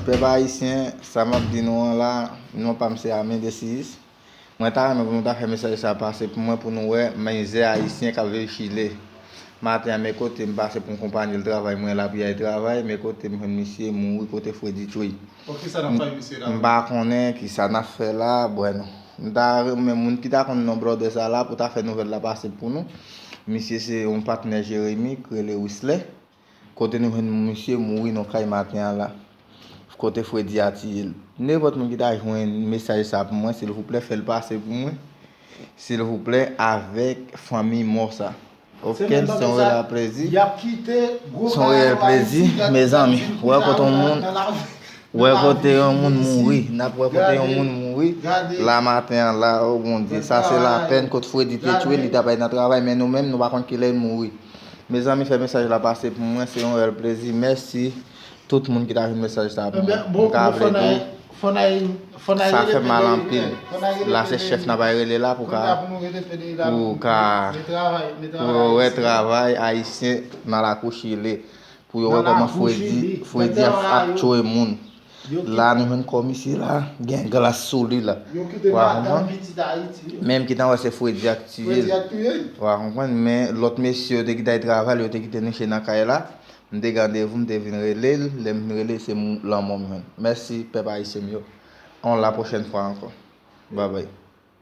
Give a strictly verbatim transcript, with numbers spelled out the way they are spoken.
Pèp ayisyen, sa m ap di nou an la, non pa m se Armin Desiyis. Mwen ta renmen pou nou ta fè mesaj sa pase pou mwen, pou nou wè mizè ayisyen k ap viv Chile. Maten an, men kote m pase pou m konpanye l travay, mwen la pou y al travay, men kote m jwenn misye mouri kote fredi tchwe. Bon, kisa n ap fè misye la? M pa konnen kisa n ap fè la, bwè non. M ta renmen moun ki ta konn non brother sa la pou ta fè nouvèl la pase pou nou. Misye se yon patnè Jeremi k rele Wislè. Kote nou jwenn misye mouri nan kay maten an la. Kote fredi a tiye l. Nenpòt moun ki ta jwenn mesaj sa pou mwen, silvouplè, fè l pase pou mwen. Silvouplè, avèk fanmi mò sa. Ok, se yon reyèl plezi. Se yon reyèl plezi, mezanmi. Wè kote yon moun, wè kote yon moun mouri. N ap wè kote yon moun mouri. La maten an la, o Bondye. Sa se lapèn, kote fredi te tchwe, li t ap al nan travay, men nou menm, nou pa konn kilè l mouri. Mezanmi, fè mesaj la pase pou mwen, se yon reyèl plezi. Mèsi tout moun ki ta jwenn mesaj sa pou mwen. M ka vle di, sa fè mal anpil. La se chèf n ap al rele la pou ka, pou ka, pou yo wè travay ayisyen nan lakou Chile. Pou yo wè kòman fredi, fredi ap, ap tchwe moun. La, nou jwenn kò misye la, gen glas sou li la. Ou a konprann? Menm ki tan wè se fredi ak tiye l. Ou a konprann? Men lòt mesye yo te kite al travay, yo te kite niche nan kay la. M te gen randevou, m te vin rele l. Lè m vin rele, se mou-, lanmò m jwenn. Mèsi, pèp ayisyen m yo. On la pwochèn fwa ankò. Babay.